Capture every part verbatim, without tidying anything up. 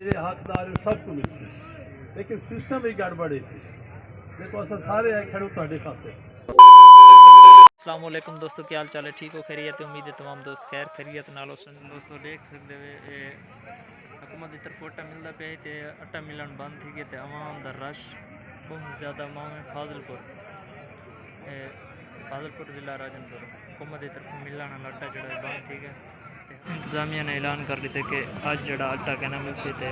جیڑھے حقدار ہن سب کوں ملسی، لیکن سسٹم وچ گڑبڑ ہے۔ دیکھو، اساں سارے آئے کھڑے ہوں تہاݙے خاطر۔ السلام علیکم دوستو، کیا حال چال ہے؟ ٹھیک ہو؟ خیریت ہے؟ امید ہے تمام دوست خیر خیریت نال ہوسن۔ دوستو، ݙیکھ سڳدے وے، اے حکومت دی طرفوں اٹا ملدا پیا ہے تے اٹا ملݨ بند تھی ڳئے تے عوام دا رش بہت زیادہ، عوام ہے فاضل پور، اے فاضل پور ضلع راجن پور، حکومت دی طرفوں ملݨ والا اٹا جیڑھا ہے بند تھی ڳئے۔ انتظامیہ نے اعلان کر ݙتے کہ اڄ جیڑھا اٹا کائنا ملسی تے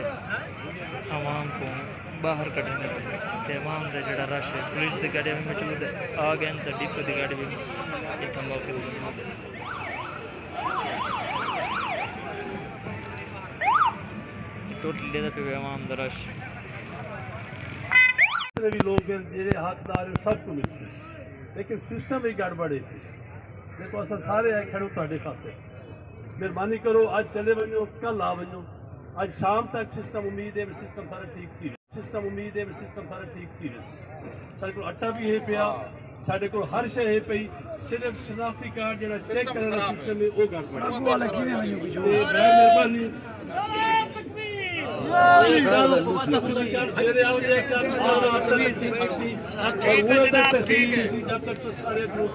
عوام کوں ٻاہر کڈھیندے پئے تے عوام دا جیڑھا رش ہے، پولیس دی گاݙیاں وی موجود آ ڳئن تے ڈپو دی گاݙی وی اتھاں موقع تے موجود ہے۔ ٹوٹل ݙیہدا پئے عوام دا رش۔ جتنے بھی لوگ ہیں، جیڑھے حقدار ہیں، سب کوں ملسی، لیکن سسٹم وچ گڑبڑ ہے۔ دیکھو، اساں سارے آئے کھڑے ہوں تہاݙے خاطر۔ مہربانی کرو، اڄ چلے ونڄو، کل آ ونڄو، اڄ شام تک سسٹم، امید ہے سسٹم سارا ٹھیک تھی ویسی۔ سسٹم، امید ہے سسٹم سارا ٹھیک تھی ویسی۔ ساݙے کول اٹا بھی ہے پیا، ساݙے کول ہر شے ہے پئی، صرف شناختی کارڈ جیڑھا چیک کرݨ دا سسٹم ہے، او گڑبڑ ہے۔ اڳوں والا کیویں ونڄوں پچھوں؟ تے بہر مہربانی۔ جب تک سارے کوئی،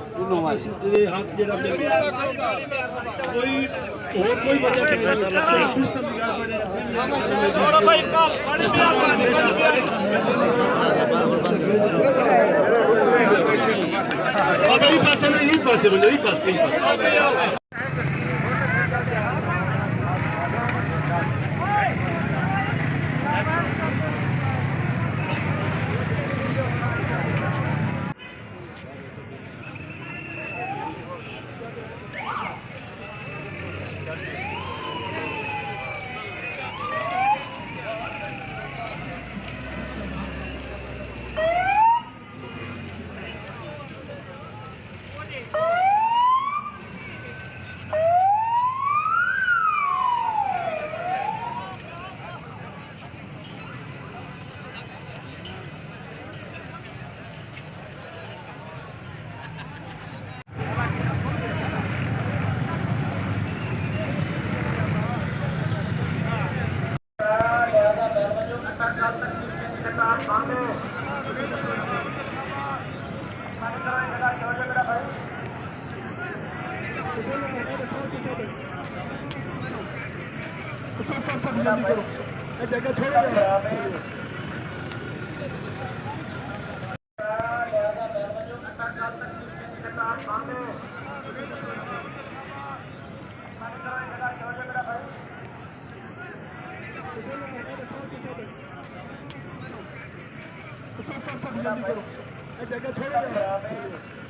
کوئی وجہ نہیں۔ سسٹم۔ اب ای پاسے نہیں، ای پاسے بولو، ای پاسے، ای پاسے۔ جلدی کرو، اے جگہ چھوڑو یار۔ جلدی کرو، اے جگہ چھوڑو یار۔